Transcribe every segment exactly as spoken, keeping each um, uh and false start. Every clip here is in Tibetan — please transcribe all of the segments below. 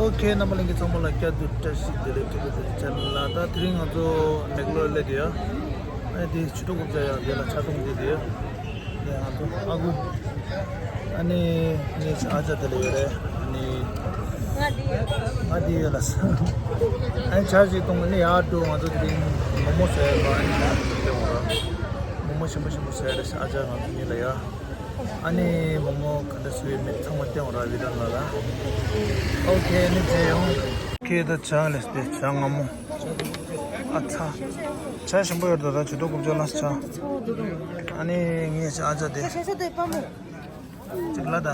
ཨོ་ཁེ། རྣམ་པ་ལྷན་རྒྱས་ཚང་མ་ལ་བསྐྱར་དུ་བཀྲ་ཤིས་བདེ་ལེགས། ཀྲུང་གོ་ཆེ་ནལ་ལ། ད་དེ་རིང་ང་ཚོ་མེག་ལོར་སླེབས་དེ་ཡ། ཨ་ནི་དེ་ཆུ་ཐོག་རྐུབ་བཀྱག་ཡ་དེ་ལ་ཆ་གཏོང་དེ་དེ་ཡ། དེ་ང་ཚོ་ཨ་ཁུ། ཨ་ནི་ངའི་ཨ་ཅག་དེ་ལ་ཡོད་རེད། ཨ་ནི་ང་དེ་ཡོད་ལ་ས། ཨ་ནི་ཆ་ཞིག་གཏོང་ནི་ཡར་འགྲོ། ང་ཚོ་དེ་རིང་མོག་མོག་ཟ་ཡ་ལ། ཨ་ནི་ང་ཚོ་སྟེང་འོག་ར་མོག་མོག་ཞིམ་པོ་ཞིམ་པོ་ཟ་ཡ་རེད། ཨ་ཅག་ང་ཚོ་གཉིས་ལ་ཡ། ཨ་ནི་མོག་མོག་ག་འདྲ་བཟོས་ཡོད་མེད་ཚང་མ་སྟེང་འོག་ར་བི་ཏན་ལ་ལ། ཨོ་ཁེ། ཨ་ནི་མཇལ་ཡོང་། ཁེ། ད་ཇ་ལས་ཏེ་ཇ་མངར་མོ། ཨ་ཚ། ཇ་ཞིམ་པོ་ཡོད་ད། ད་ཆུ་ཐོག་རྐུབ་བཀྱག་ལ་ཇ། ཨ་ནི་ངའི་ཨ་ཅག་དེ། ཅིག་ལ་ད།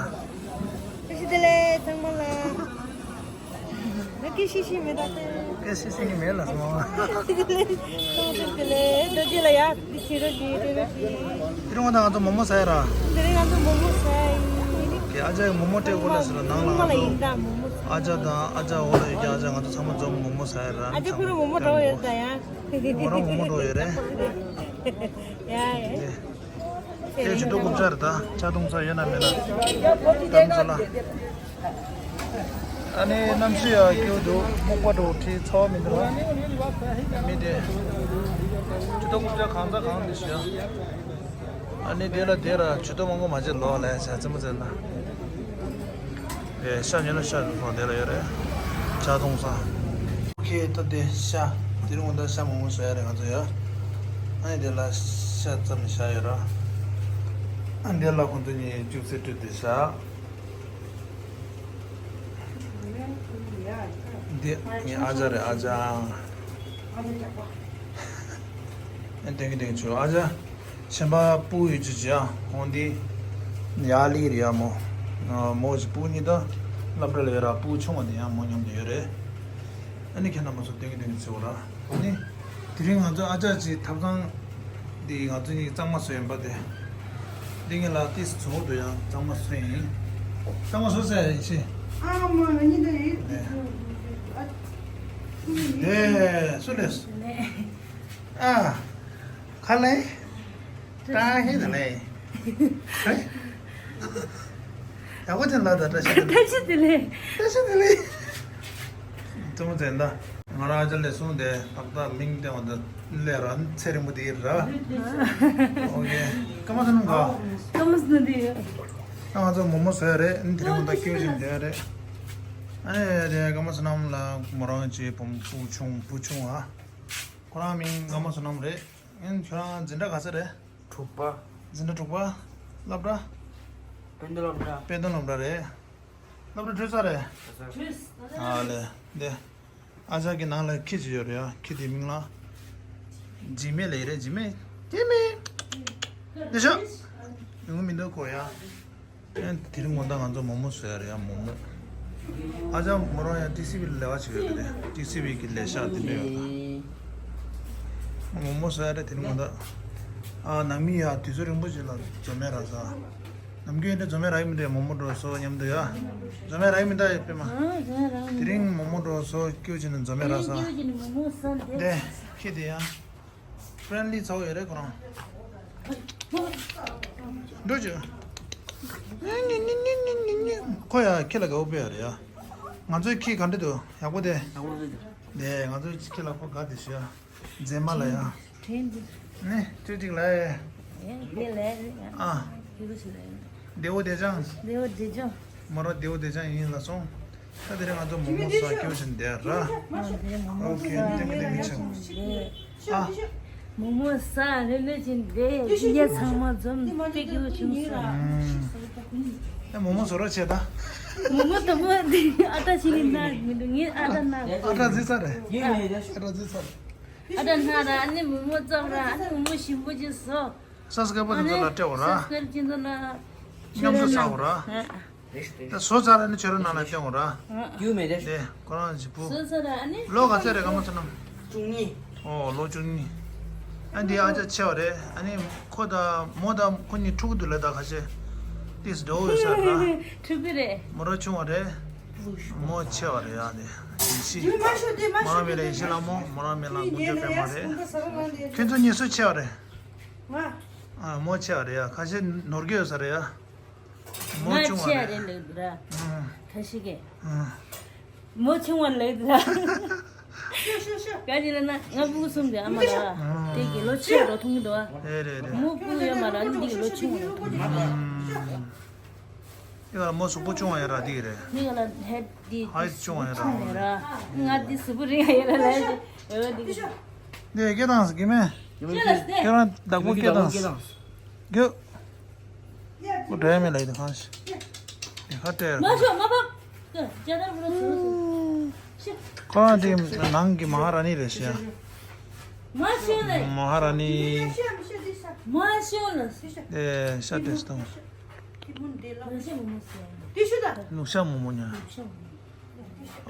ཁ་ཤས་དེ་ལས་ཚང་མ་ལ། ད་སྐད་ཤིག་ཤིག་མེད་ད་ལྟ། སྐད་ཤིག་ཤིག་མེད་ལ་སོང་བ། དེ་ལས་ཚང་མ་དེ་ལས་རྡོ་རྗེ་ལ་ཡ། དེ་ཕྱི་རོལ་གྱི་སྤྲད་རོགས་གྱིས། དེ་རིང་ང་དང་ང་ཚོ་མོག་མོག་ཟ་ཡ་ར། དེ་རིང་ང་ཚོ་མོག་མོག་ཟ་ཡ་ཡིན། ཨ་ཅག་གིས་མོག་མོག་སྤྲད་དགོས་ལ་ཟེར་ལ་ནང་ལ་ང་ཚོ། ཡིན་ད་མོག་མོག་ཟ། ཨ་ཅག་དང་ཨ་ཅག་འོག་ལ་ཡོད་ཀྱི་ཨ་ཅག་ང་ཚོ་ཚང་མ་འཛོམས་མོག་མོག་ཟ་ཡ་ར། ཨ་ཅག་ཁོ་རང་མོག་མོག་འགྲོ་ཡོད་ད་ཡ། ང་རང་མོག་མོག་འགྲོ་ཡོད་རེད། ཡ་ཡ། དེ་ཆུ་ཐོག་རྐུབ་བཀྱག་རེད་ད། ཇ་འཐུང་ས་ཡོད་ན་མེད་ན་ལྟ་མི་ཚོ་ལ། ཨ་ནི་གནམ་གཤིས་ཡ་སྐྱིད་པོ་འདུག་མོག་པ་འགྲོ་ཁྲིད་ཚ་བ་མི་འདུག་མི་དེ་ཆུ་ཐོག་རྐུབ་བཀྱག་གང་ཚ་གང་འདི་ཤི་ཡ། ཨ་ནི་དེ་ལ་དེ་ར་ཆུ་ཐོག་མང་པོ་མ་བྱེད་ལོ་ལ་ཡ་ཆ་ཙི་མོ་ཙེ་ན། ཨེ་ཤ་ཉོས་ན་ཤ་ལུག་ཚོང་དེ་ལ་ཡོད་རེད། ཇ་འཐུང་ས། ཨོ་ཁེ། ད་དེ་ཤ། དེ་རིང་ད་ཤ་མང་པོ་ཟ་ཡ་རེད་ང་ཚོ་ཡ། ཨ་ནི་དེ་ལ་ཤ་བརྩམས་ནས་བཞག་ཡོད་ར། ཨ་ནི་དེ་ལ་ཁོང་ཚོ་གཉིས་ཅུ་ཙེ་སྤྲད་དེ་བཞག་འདི་ངའི་ཨ་ཅག་རེད། ཨ་ཅག་ཨ་ནི་དེང་གི་དེང་ཆུ་ཨ་ཅག་གཞན་པ་སྤུ་གུ་ཡོད་ཅི་ཅི་ཡ། འོང་འདི་ཡ་ལི་རེད་ཡ། མོ་མོ་ཞིག་སྤུ་གུ་གཉིས་ད་སློབ་གྲྭ་ལ་ཡོད་ར། སྤུ་གུ་ཆུང་བ་དེ་ཡང་མོ་མཉམ་དུ་ཡོད་རེད། ཨ་ནི་ཁྱེད་རྣམ་པ་ཚོ་དེང་གི་དེང་གི་ཚེ་བོ་ར། ཨ་ནི་དེ་རིང་ང་ཚོ་ཨ་ཅག་ཅིག་ཐབ་ཚང་འདི་ང་ཚོ་གཉིས་གཙང་མ་བཟོས་ཡིན་པ་དེ། འདི་ངེད་ལ་ཏིས་བཟོ་འདུག་ཡང་གཙང་མ་བཟོས་ཡིན། གཙང་མ་བཟོས་ཚར་ཡིན་ཤི། ཨ་མ་ང་གཉིས་འདི་ཡིན། ནས་སུ་ལས། ཨ། ཁ་ལས། ཀྲང་ཧེ་ད་ལས། ཧེ། ཡག་པོ་ཅན་ལ་ད་བཀྲ་ཤིས་བདེ་ལེགས། བཀྲ་ཤིས་བདེ་ལེགས། བཀྲ་ཤིས་བདེ་ལེགས། གཙོ་བོ་མཚན་ད། ང་རང་ཨ་ཅག་ལས་སོང་སྟེ་ཏག་ཏག་མིང་བཏོན་པ་འདི་ལས་ར་ཚེ་རིང་པོ་དེ་ཡིན་ར། ཨོ་ཁེ། ཀ་མ་ཚ་ནམ་ག་ཀ་མ་ཚ་ནམ་དེ་ཡོད། ད་ང་ཚོ་མོག་མོག་ཟ་ཡ་རེད། དེ་རིང་ད་སྐྱོ་བཞིན་བསྡད་ཡ་རེད། ཨ་ནི་དེ་ཀ་མ་ཚ་ནམ་ལ་མོ་རང་གཅིག་བུ་བུ་ཆུང་བུ་ཆུང་ཨ། ཁོ་རང་མིང་ཀ་མ་ཚ་ནམ་རེད། ཨ་ནི་ཁྱོད་རང་འཛིན་གྲྭ་ག་ཚོད་རེད། དྲུག་པ། འཛིན་གྲྭ་དྲུག་པ། སློབ་གྲྭ། དཔེ་སྟོན་སློབ་གྲྭ། དཔེ་སྟོན་སློབ་གྲྭ་རེད། སློབ་གྲྭ་གྲོལ་ཚར་རེད། ཨ་ལས། འདི། ཨ་ཅག་གི་ནང་ལ་ཁྱི་ཅིག་ཡོད་རེད་ཡ། ཁྱི་དེའི་མིང་ལ། འཇིགས་མེད་ལབ་ཀྱི་རེད། འཇིགས་མེད། འཇིགས་མེད། འདི་ཤོག་ཡོང་གི་མི་འདུག་གོ་ཡ། ཨེ་དེ་རིང་དགོང་དག་ང་ཚོ་མོག་མོག་བཟོ་ཡ་རེད་ཡ། མོག་མོག་ཨ་ཅག་མོ་རང་ཡ་ཊི་སི་ཝི་ལ་ལས་ཀ་བྱེད་ཡོད་རེད། ཊི་སི་ཝི་གི་ལས་ཤག་དེ་འདྲ་ཡོད་ད། མོག་མོག་བཟོ་ཡ་རེད་དེ་རིང་དགོང་དག་ཨ་ནང་མི་ཡ་དུས་ཚོད་རིང་པོ་ཞིག་ལ་འཛོམས་ཡ་རག་ས། ནམ་རྒྱུན་དེ་འཛོམས་ཡ་རག་གི་མི་འདུག་ཡ། མོག་མོག་འགྲོ་སོང་མཉམ་དུ་ཡ། འཛོམས་ཡ་རག་གི་མི་འདུག་ཡ་པད་མ། ཨ་འཛོམས་ཡ་རག་གི་མི་འདུག་དེ་རིང་མོག་མོག་འགྲོ་སོང་སྐྱོ་བྱས་ནས་འཛོམས་ཡ་རག་ས། དེ་རིང་སྐྱོ་བྱས་ནས་མོག་མོག་ཟ་འདི། དེ་ཁྱི་དེ་ཡ། ཕ་རེན་ལི་ཚ་བོ་ཡོད་རེད་ཁོ་རང་། འགྲོ་བྱོས། ཁོ་ཡ་ཁྱི་ལ་དགའ་པོ་དཔེ་ཡོད་རེད་ཡ། ང་ཚོའི་ཁྱི་ག་འདྲ་འདུག་ཡག་པོ་དེ། ཡག་པོ་རེད། དེ་ང་ཚོའི་ཁྱི་ལ་ཁོ་དགའ་བསྡད་ཤག་མཛེས་མ་ལ་ཡ། དྲན་འདུག་ནི་ཅོ་ཅིག་ལ་ཡ། ཨེ་དེ་ལས་རེད་ཡ། ཨ། ཁྱི་རུ་ཞིག་ལ་ཡ། བདེ་བོ་བདེ་ཅང་། བདེ་བོ་བདེ་ཅང་། མོ་རང་བདེ་བོ་བདེ་ཅང་ཡིན་ལ་སོང་། ད་དེ་རིང་ང་ཚོ་མོག་མོག་ཟ་སྐྱོ་བྱས་ནས་བསྡད་ར། ཨོ་ཁེ། ཏིང་ཏིང་ཆེ། ཨ། མོག་མོག་ཟ་ལྷོད་ལྷོད་བྱས་བསྡད་ཡོད། ཅི་ཡ་ཚང་མ་འཛོམས་དཔེ་སྐྱིད་པོ་བྱུང་སོང་། ཨ་མོག་མོག་བཟོ་རོགས་བྱེད་ད། མོག་མོག་དང་པོ་དེ་ཨ་ཏྲ་ཕྱི་ནས་ན་མི་འདུག་ངས་ཨ་ཏྲ་ན། ཨ་ཏྲ་བཟི་ཚར་རེད། ཨ་ཏྲ་བཟི་ཚར་རེད། ཨ་ཏྲ་ན་ར་ཨ་ནི་མོག་མོག་བཙབ་ར་ཨ་ནི་མོག་མོག་ཞིམ་པོ་ཅིག་བཟོ། སབ་སི་ཀ་རའི་བར་དེ་ཚོ་ལ་སྤྲད་འོང་ར། སབ་སི་ཀ་རའི་བར་དེ་ཚོ་ལ་མཉམ་དུ་ཟ་འོང་ར། ཨ། ད་བཟོ་ཚར་ཨ་ནི་ཁྱོད་རང་ནང་ལ་སྟོན་འོང་ར། ཨ། ཡུ་མེད་དེ། དེ་ཁོ་རང་གི་བུ། བཟོ་ཚར་ཨ་ནི། ལོ་ག་ཚོད་རེད་ཀ་མ་ཚ་ནམ། བཅུ་གཉིས། ཨོ་ལོ་བཅུ་གཉིས། ཨ་འདི་ཨ་ཅག་ཆེ་བ་རེད། ཨ་ནི་ཁོ་དང་མོ་དང་ཁོ་གཉིས་ཕྲུ་གུ་འདུག་ལ་ད་ཁ་ཤས། ཏིས་འགྲོ་འོས་ས་ར། ཕྲུ་གུ་རེད། མོ་རང་ཆུང་བ་རེད། མོ་ཆེ་བ་རེད་ཡ་དེ། ཡེ་ཤེས། མོ་རང་མིང་ལ་ཡེ་ཤེས་ལྷ་མོ། མོ་རང་མིང་ལ་དགུ་སྐྱོ་པད་མ་རེད། ཁྱོད་ཚོ་གཉིས་སུ་ཆེ་བ་རེད། ང་། ཨ་མོ་ཆེ་བ་རེད་ཡ། ཁ་ཤས་ནོར་གྱི་ཡོད་ས་རེད་ཡ། མོ་ང་ཆུང་བ་ཆེ་རེད། རེད་འདུག་ར། ཨ། ཁ་ཤས་ཀྱིས། ཨ། མོ་ཆུང་བ་ལེགས་འདུག་ལ། ག་ཅི་ལ་ན་ང་སྤུ་གུ་གསུམ་དེ་ཨ་མ་ལ་དེ་གི་ལོ་ཆེ་རོ་མཐོང་གི་འདུག་ཨ། རེད་རེད་རེད། མོ་སྤུ་གུ་ཡོད་མ་ལ་ནི་འདི་གི་ལོ་ཆུང་བ་མཐོང་གི་འདུག་ཨ། དེ་ག་ལ་མོ་གཟུགས་པོ་ཆུང་བ་ཡོད་ར་དེ་གི་རེད། དེ་ག་ལ་ཧེད་དེ་ཧེད་ཆུང་བ་ཡོད་ར། ང་དེ་གཟུགས་པོ་རིང་བ་ཡོད་ར་ལ་ཡོད་དེ་གི། དེ་སྐད་བཏང་སོང་གི་མེད། ཁྱེད་རང་བདག་པོ་སྐད་བཏང་སོང་། རྒྱུ། ཁོ་འདྲ་མེད་ལ་ཡིན་ཁང་ཞིག་དེ་ཁ་སྤྲད་མ་ཤོག་མ་ཕབ། ཅ་དར་བུ་ར་ཚུ་ཤི། ཁོ་རང་དེ་ནང་གི་མ་ཧ་ར་ནི་རེད་ཤག་མ་ཤོག་ལ། མ་ཧ་ར་ནི། མ་ཤོག་ལ། དེ་ཤ་དེ་སྟོང་། ལུག་ཤ་མོ་མོ་ཉ།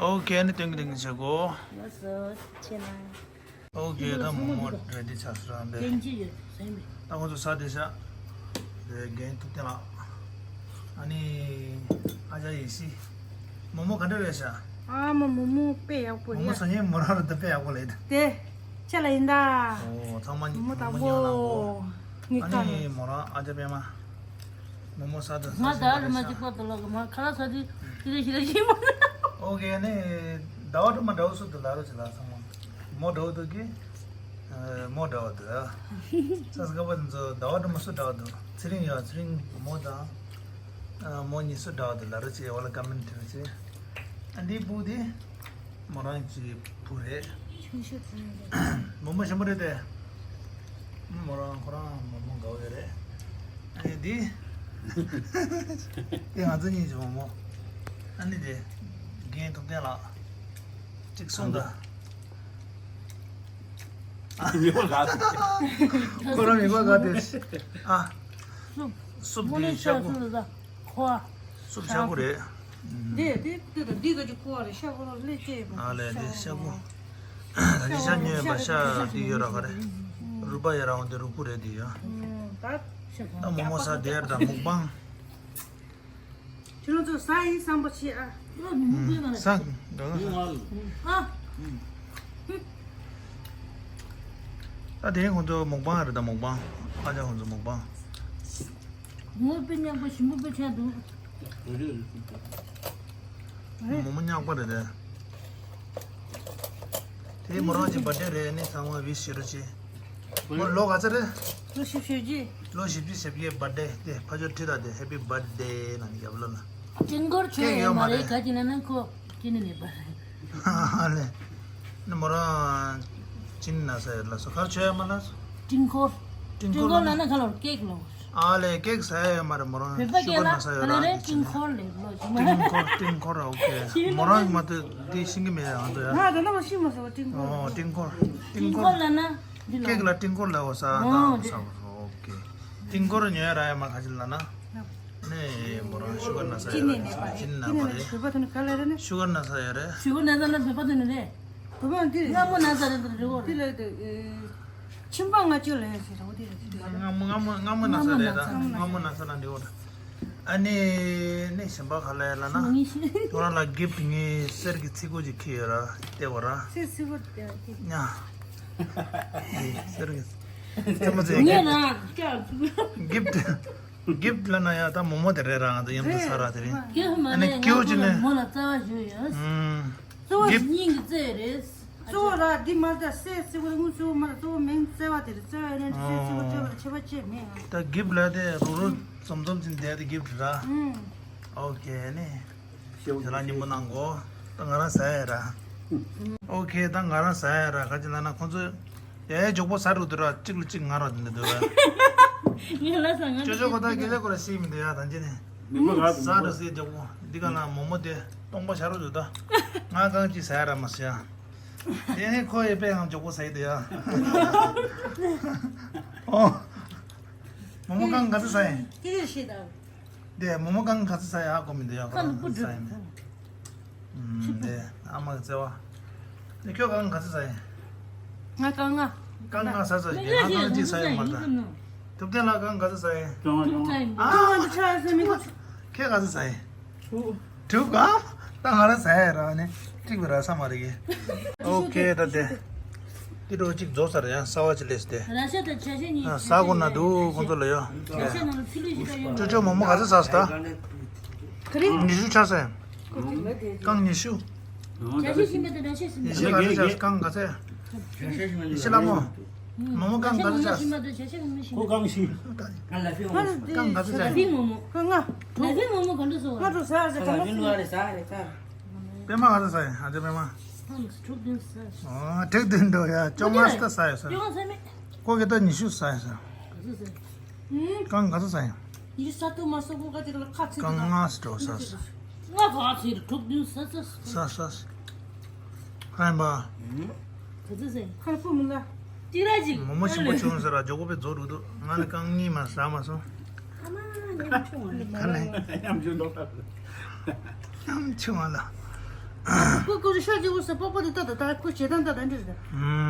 ཨོ་ཁེ་ནི་ཏེང་གི་ཏེང་གི་བྱེད་གོ། ལགས་སོ་ཁྱེད་ན། ཨོ་ཁེ་ད་མོ་མོ་རེ་ཌི་ཆགས་སོང་ར་འདི། ཏེང་ཅི་ཡོད་སེམས། ད་ཁོ་ཚོ་ས་དེ་ཤ། རྒན་ཐུབ་བསྟན་ལགས། ཨ་ནི། ཨ་ཅག་ཡེ་ཤེས། མོ་མོ་ག་འདྲ་རེད་ཤག་ཨ་མ་མོ་མོ་དཔེ་ཡག་པོ་མོ་མོ་རེད། ཟ་མཁན་མོ་རང་རེད་ད་དཔེ་ཡག་པོ་ལེད། དེ། ཆ་ལ་ཡིན་ད། ཨོ་ཚང་མ་མོ་མོ་དང་མོ་མོ་པོ། ཉོ་ན་གོ། ངའི་ཨ་ཁ་ནི་ནས། མོ་རང་ཨ་ཅག་པད་མ། མོ་མོ་ས་དང་ང་ཟ་ཟ་ཟ་ཟ་རེད་མ་ཤག་གཅིག་པ་དུ་ལ་གི་མ་ཁ་ལག་ཟ་དུས་ཤི་རེ་ཤི་རེ་ཤི་མ། ཨོ་ཁེ་ནི། ཟླ་བ་དུ་མ་འདྲ་བོ་སུ་དུ་ལ་རོ་ཆི་ལ་ཚང་མ། མོ་འདྲ་བོ་དུ་གི། མོ་འདྲ་བོ་དུ། ས་ས་ཀ་པ་དུ་ཚོ་ཟླ་བ་དུ་མ་སུ་འདྲ་བོ་དུ། ཚེ་རིང་ཡོད་ཚེ་རིང་མོ་དང་། མོ་གཉིས་སུ་འདྲ་བོ་དུ་ལ་རོ་ཆི་བ་ལ་ཀ་མེན་ཊི་རོ་ཆི། ཨ་འདི་བུ་དེ། མོ་རང་གི་བུ་རེད། ཆུང་ཤོས་དེ་ནི་རེད། མོ་མོ་ཞིམ་པོ་རེད་དེ། མོ་རང་ཁོ་རང་མོ་མོ་དགའ་བོ་ཡོད་རེད། ཨ་ནི་འདི། དེ་ང་ཚོ་གཉིས་ཀྱི་མོ་མོ། ཨ་ནི་དེ། རྒན་ཐུབ་བསྟན་ལགས། གཅིག་གསུངས་དང་། མི་གོ་ག་དེ། ཁོ་རང་མི་གོ་ག་དེ། ཨ། སུབ་དེ་ཤ་ཁུ། ཁོ། སུབ་ཤ་ཁུ་རེད། འདི་འདི་འདི་དང་འདི་ག་ཅིག་ཁུ་བ་རེད་ཤ་ཁུ་རོ་ལེ་ཅེ་ཨ་ལས་འདི་ཤ་ཁུ། ད་འདི་ཤ་ཉོས་པ་ཤ་འདི་ཡོད་ར་ག་རེ། རུ་པ་ཡོད་ར་འོ་འདི་རུ་ཁུ་རེད་འདི་ཡོད། ད་མོ་མོ་ས་དེར་དང་མུག་པང་། ཁྱེད་རང་ཚོ་ཟ་ཡིན་བསམ་པ་བྱེད་ཨ། ས་འདྲ་ལ། ཨ། ད་དེ་ཁོང་ཚོ་མུག་པང་རེད་ད་མུག་པང་། ཨ་ཅག་ཁོང་ཚོ་མུག་པང་། ངོ་དཔེ་ཉག་པ་ཞིམ་པོ་དཔེ་ཆགས་འདུག་མོ་མོ་ཉག་པ་རེད་དེ། དེ་མོ་རང་གི་བར་ཐི་ཌེ་རེད། ནི་ཚང་མ་ཝིཤ་བྱེད་རོགས་བྱེད། མོ་ལོ་ག་ཚོད་རེད། ལོ་བཞི་བཅུ་ཞེ་བརྒྱད། ལོ་བཞི་བཅུ་ཞེ་བརྒྱད་བར་ཐི་ཌེ་དེ་ཕ་ཆོས་ཁྲིད་ད་དེ་ཧེ་པི་བར་ཐི་ཌེ་ན་ནི་རྒྱབ་ལོ་ན། ཀྲིང་ཀོར་ཆོས་ཡོད་མ་རེད། ག་ཅི་ན་ན་ཁོ་ཅི་ནི་མེད་པ་རེད། ཨ་ལེ། ནི་མོ་རང་ཅི་ནི་ན་ས་ཡོད་ལ་སོ་གར་ཆོས་ཡོད་མ་ལ་སོ། ཀྲིང་ཀོར། ཀྲིང་ཀོར་ལ་ན་ཁ་ལོར་ཀེག་ལོ། ཨ་ལེ་ཀེག་ས་ཡོད་མ་རེད་མོ་རང་བོད་པ་ཤུ་གར་ན་ས་ཡོད་ར་ཀྲིང་ཀོར་ལེ་ལོ་ཅི་མ། ཀྲིང་ཀོར་ཀྲིང་ཀོར་ཨོ་ཁེ། མོ་རང་མ་ཏོ་དེ་ཤིང་གི་མེད་ཡང་ཏོ་ཡ། ང་ད་ན་མ་ཤི་མ་སོ་ཀྲིང་ཀོར། ཨོ་ཀྲིང་ཀོར། ཀྲིང་ཀོར་ལ་ན། འདི་ལ། ཀེག་ལ་ཀྲིང་ཀོར་ལ་འོ་ས་ཨོ་ད་འདི་ས་ཨོ་ཁེ། ཀྲིང་ཀོར་ཉོ་ཡ་ར་ཡ་མ་ཁ་ཅིག་ལ་ན། ནས་མོ་རང་ཤུ་གར་ན་ས་ཡོད་ར་ཅི་ནི་ན་པ་རེད། ཅི་ནི་ན་པ་རེད། བོད་པ་དོ་ནི་ག་ལ་རེད་ནི། ཤུ་གར་ན་ས་ཡོད་རེད། ཤུ་གར་ན་ས་ན་བོད་པ་དོ་ནི་རེད། བོད་པ་འདི། སྔ་མོ་ན་ས་རེད་འདི་རེད་འོ་འདི་རེད། ལ་དེ། ཁྱིམ་པ་ང་ཅོ་ལ་ཡོད་ཟེར་འོ་འདི་རེད་འདི་རེད། སྔ་མོ་སྔ་མོ་སྔ་མོ་ན་ས་རེད་ད། སྔ་མོ་ན་ས་ན་འདི་འོ་ད། ཨ་ནི་ནི་གཞན་པ་ག་ལ་ཡ་ལ་ན། ཁྱོད་རང་ལ་གིཕ་ཊི་ངའི་གསེར་གྱི་ཚིག་གོ་ཅིག་ཁྱེར་ཡོད་ར་བལྟས་པ་ར། གསེར་ཚིག་གོ་བལྟས་པ་ཁྱེར། ཉ། གསེར་གྱི། ཚེ་མ་ཚེ་ངས་གིཕ་ཊི། ན་སྐྱབས། གིཕ་ཊི། གིཕ་ཊི་ལ་ན་ཡ་ད་མོ་མོ་དེ་རེད་ར་ང་ཚོ་ཡུམ་དུ་ས་ར་དེ་རེད། སྐྱེ་བ་མ་ཨ་ནི་ནས་སྐྱེ་བོ་ཅི་ནས། མོ་ལ་རྩ་བ་ཞུ་ཡོད། ཨུམ། གཙོ་བོ་གིཕ་ཊི། སྙིང་གི་རྩེ་རེད། གཙོ་བོ་ར་འདི་མ་རེད་ད་སེ་གཙོ་བོ་དངུལ་གཙོ་བོ་མ་རེད་གཙོ་བོ་མིང་རྩེ་བ་དེ་རེད། རྩེ་བ་ཡོད་ན་སེ་གཙོ་བོ་སྤྲོད་པར་ཁྱད་པར་ཅི་མེད་ཨ། ད་གིཕ་ཊི་ལ་དེ་རུ་རུ་འཛོམས་འཛོམས་ཅིག་བསྡད་དེ་གིཕ་ཊི་ར། ཨུམ། ཨོ་ཁེ་ནི། ཁྱེད་རང་སྙིང་པོ་གནང་གོ། ད་ང་རང་ཟ་ཡ་ར། ཨོ་ཁེ་ད་ང་རང་ཟ་ཡ་ར་ག་ཅི་ལ་ན་ཁོང་ཚོས། ཡ་ཡ་མགྱོགས་པོ་ཟ་རུ་འདུག་ར་གཅིག་ལ་གཅིག་ང་ར་འདི་འདུག་ར། ངས་ལ་ས་ང་ཅོ་ཅོ་གོ་ད་གེ་ལེ་གོ་ར་ཤི་མི་འདུག་ཡ་ད་འདི་ནི། མི་མ་ག་ཟ་རུ་སི་མགྱོགས་པོ་འདི་ག་ན་མོ་མོ་དེ་སྟོང་པ་ཟ་རུ་འདུག་ད། ང་གང་ཅི་ཟ་ཡ་ར་མ་ཟ་ཡ། དེ་ནི་ཁོ་ཡི་པའི་ཧང་མགྱོགས་པོ་ཟ་ཡི་འདུག་ཡ། ཨོ། མོ་མོ་གང་ག་ཚོད་ཟ་ཡིན། ཏི་རི་ཤི་ད། དེ་མོ་མོ་གང་ག་ཚོད་ཟ་ཡ་ཧ་གོ་མི་འདུག་ཡ། ཁ་ལ་སྤུ་ཟ་ཡིན་འདུག་དེ་ཨ་མ་གི་བརྩེ་བ། དེ་ཁྱོད་གང་ག་ཚོད་ཟ་ཡིན། ང་གང་ང་། གང་ང་ཟ་ཟ་ཡིན། ང་གང་ཅི་ཟ་ཡིན་མ་ད། ཐུབ་བསྟན་ལ་གང་ག་ཚོད་ཟ་ཡིན། ཨ། ཁྱེད་ག་ཚོད་ཟ་ཡིན། དྲུག་ག་ད་ང་རང་ཟ་ཡ་ར་ནི་གཅིག་པ་ར་ས་མ་རེད་གི། ཨོ་ཁེ་ད་དེ། དེ་འགྲོ་གཅིག་རྫོགས་ས་རེད་ཡང་ས་བ་ཅི་ལས་སྟེ། ར་ཤ་དང་ཆ་ཤས་གཉིས། ས་གོ་ན་འདུག་ཁོང་ཚོ་ལ་ཡོ། ར་ཤ་ནང་ལ་ཚི་ལུ་ཞིག་ད་ཡོད། ཅོ་ཅོ་མོ་མོ་ག་ཚོད་ཟ་སོང་ད། ག་རེ། ཉི་ཤུ་ཆགས་སོང་། གང་ཉི་ཤུ། བྱ་ཤིང་ཞིམ་པ་དང་ར་ཤ་ཞིམ་པ། ཡེ་ཤེས་ག་ཚོད་བྱ། རྐང་ག་ཚོད། ཡེ་ཤེས་ལྷ་མོ། མོག་མོག་རྐང་ག་ཚོད་བྱ། ཞིམ་པ་དང་ར་ཤ་ཞིམ་པ། ཁོ་རྐང་བཞི། རྐང་ག་ཚོད་བྱ། ལ་ཕིང་མོག་མོག་ཁོ་ལྔ། ལ་ཕིང་མོག་མོག་ག་འདྲ་བཟོ་བ། ལྔ་དྲུག་ཟ་ཟ་གང་ག་ཟ། པད་མ་ག་ཚོད་ཟ་ཡ། ཨ་ཅག་པད་མ། ཨ་དྲུག་བདུན་ཟ། ཨོ་དྲུག་བདུན་འགྲོ་ཡ། བཅོ་ལྔ་ཟ་ས་ཡོད་ས། བཅོ་ལྔ་ཟ་མེད། ཁོ་གི་ད་ཉི་ཤུ་ཟ་ཡོད་ས། ག་ཚོད་ཟ། ཨུམ། རྐང་ག་ཚོད་ཟ་ཡ། ཡིད་ས་ཏུ་མ་སོ་གོ་ག་ཅིག་ལ་ཁ་ཚིག་རྐང་ལྔ་ཟ་འགྲོ་ས་ས། ལྔ་ག་ཚོད་དྲུག་བདུན་ཟ་ས། ས་ས། ཧན་པ། ག་ཚོད་ཟ་ཡ། ཁར་ཕུ་མི་ལ། ཅི་ར་ཅིག་མོག་མོག་ཞིམ་པོ་བྱུང་ཟེར་ར་ཇོ་ཀོ་པས་རྫོགས་འགྲོ་འདུག་ང་ནི་རྐང་གཉིས་མ་ཟ་མ་སོང་། ཨ་མ་ཉམ་ཆུང་བ་ལ། ག་ལེ། ཉམ་ཆུང་འདུག་ཉམ་ཆུང་བ་ལ། ཁོ་ཁོ་ཤ་ཅིག་འོ་ཟེར་པགས་པ་དེ་ལྟ་ད་ད་ཁོ་ཞེ་སྡང་ལྟ་ད་འདྲི་ཟེར།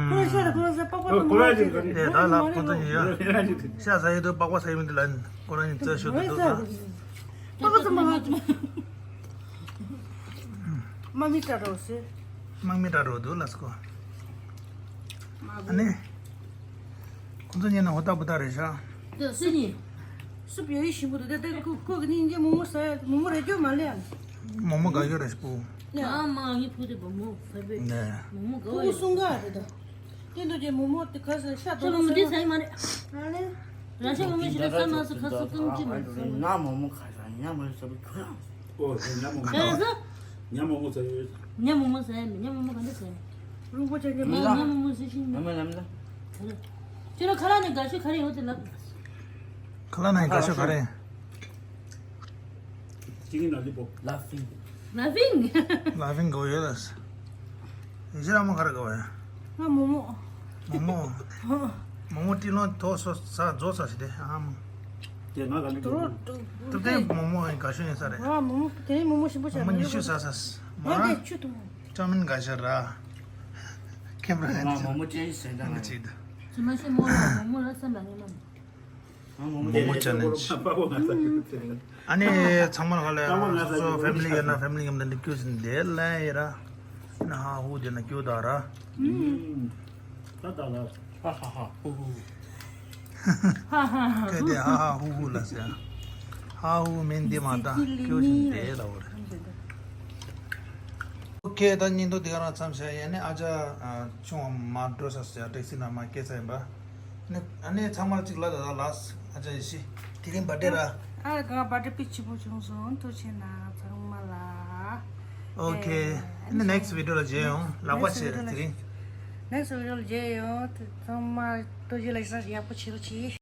ཁོ་ཤ་དེ་ཁོ་ཟེར་པགས་པ་དེ་མ་རེད་ཟེར། དེ་ད་ལ་ཁོ་ཚོ་ཡིན་ཡ། ཤ་ཟ་ཡི་དུ་པགས་པ་ཟ་ཡི་མི་འདུག་ལ་ཁོ་རང་ཉིད་རྩད་ཤོད་དུ་འདུག་ད། པགས་པ་ཚོ་མ་ང་ཚོ་མ་མི་སྐྲ་རོ་ཟེར། དམག་མི་འདྲ་རོ་འདུག་ལ་སྐོ། ཨ་ནི། ཁོ་ཚོ་ཉིན་ན་ཧོ་ཏ་བུ་ཏ་རེད་ཤག་དེ་སུ་ཡིན། སུ་བྱོས་ཡི་ཞིམ་པོ་འདུག་དེ་དེ་ཁོ་ཁོ་གི་ནི་ངས་མོག་མོག་ཟ་ཡ་མོག་མོག་རེ་སྐྱོ་མ་ལེ་ཡ། མོག་མོག་དགའ་ཡོད་རེད་སྤུ། ཨ་མ་ངའི་བུ་དེ་བུ་མོ་ཕ་བེ། ནས། མོག་མོག་དགའ་ཁོ་ཡོད། སུ་འགའ་རེད་ད། དེ་འདུག་ཅེ་མོག་མོག་དེ་ཁ་ཟེར་ཤ་ཁྱོད་དོ་མོག་མོག་དེ་ཟ་ཡི་མ་རེད། ཨ་ལེ། ར་ཤ་མོག་མོག་ཞིག་ལ་ཟ་མ་སུ་ཁ་སུ་ཀུན་ཅི་མ་ཟ། ང་མོག་མོག་ཁ་ཟ་ཉ་མོག་ཟ་བུ་ཁྱོད་རང་། ཨོ་ཉ་མོག་མོག་ཁ་ཟ། ཉ་མོག་མོག་ཟ་ཡོད། ཉ་མོག་མོག་ཟ་ཡ་མེད། ཉ་མོག་མོག་ག་འདྲ་ཟ་ཡ། རུང་པོ་ཆ་ཉ་མོག་ཉ་མོག་མོག་ཟ་ཤིང་མེད། ལམ་ལ་ལམ་ལ། ཁྱོད་རང་ཁ་ལག་ནས་དགའ་ཤོས་ག་རེ་ཡོད་དེ་ལབ། ཁ་ལག་ནས་དགའ་ཤོས་ག་རེ། ཅི་ཡིན་ན་ལི་པོ། ལ་ཕིང་། ལ་ཕིང་། ལ་ཕིང་གོ་ཡོད་ལ། ཡི་ཤི་ར་མོ་ག་རེ་གོ་ཡ། ང་མོག་མོག་མོག་མོག་མོག་མོག་ཏི་ལོང་ཐོ་སོ་ས་རྫོ་ས་ཞི་དེ་ཨ་མོ། དེ་ང་ག་ལི་དུ་རོ་པོ། ཏུ་ཏེ་མོག་མོག་ཡིན་དགའ་ཤོས་ཡིན་ས་རེད། ང་མོག་མོག་དེ་རིང་མོག་མོག་ཞིམ་པོ་བྱ་མོག་མོག་ཉི་ཤུ་ཟ་ས་མོ་ང་ར། དེ་ཆུ་ཐུང་། ཅོ་མིན་དགའ་ཤོས་ར། ཁེམ་ར་ཧན་ང་ཅི། མོག་མོག་ཅན་ཟེར་ད་ང་ཅི་ད། ཅི་མ་ཤེས་མོག་ལ་མོག་མོག་ལ་སེམས་པ་ངན་མ། ང་མོག་མོག་མོག་མོག་ཅན་ནི་ཅི། པ་པོ་ང་ས་ཡོད་ཚེ། ཨ་ནི་ཚང་མ་ལ་ཧ་ལས་སོ་སོ་ཕེ་མི་ལི་ཡོད་ན་ཕེ་མི་ལི་མཉམ་དུ་འདི་སྐྱོ་ཟིན་དེ་ལ་ཡི་ར། ན་ཧ་ཧུ་དེ་ན་སྐྱོ་ད་ར། ད་ད་ལ། ཧ་ཧ་ཧ་ཧུ་ཧུ། ཧ་ཧ་ཧ། ཁྱོད་དེ་ཧ་ཧ་ཧུ་ཧུ་ལ་ཟེར། ཧ་ཧུ་མིན་འདི་མ་ད་སྐྱོ་ཞིང་དེ་ལ་འོ་རེད། ཨོ་ཁེ་ད་ཉིན་ཐོ་དེ་ག་རང་མཚམས་བཞག་ཡ་ནི་ཨ་ཅག་ཆུང་བ་མ་འགྲོ་ས་ཟེར་ཊེག་སི་ནང་མ་སྐྱེས་ས་ཡིན་པ། ནི་ཨ་ནི་ཚང་མར་གཅིག་ལ་ད་ད་ལགས་ཨ་ཅག་ཡེ་ཤེས་དེ་རིང་བར་ཌེ་ར། ཨ་ང་བར་ཌེ་དཔེ་སྐྱིད་པོ་བྱུང་སོང་ཐུགས་རྗེ་ཆེ་གནང་ཚང་མ་ལ། ཨོ་ཁེ། ཨ་ནི་ནེག་སི་བི་ཌི་ཡོ་ལ་མཇལ་ཡོང་ལག་པ་ཆེ་དེ་རིང་། ནེག་སི་བི་ཌི་ཡོ་ལ་མཇལ་ཡོང་ཚང་མ་ཐུགས་རྗེ་ལེགས་སོ་ཡག་པོ་བྱེད་རོགས་གྱིས།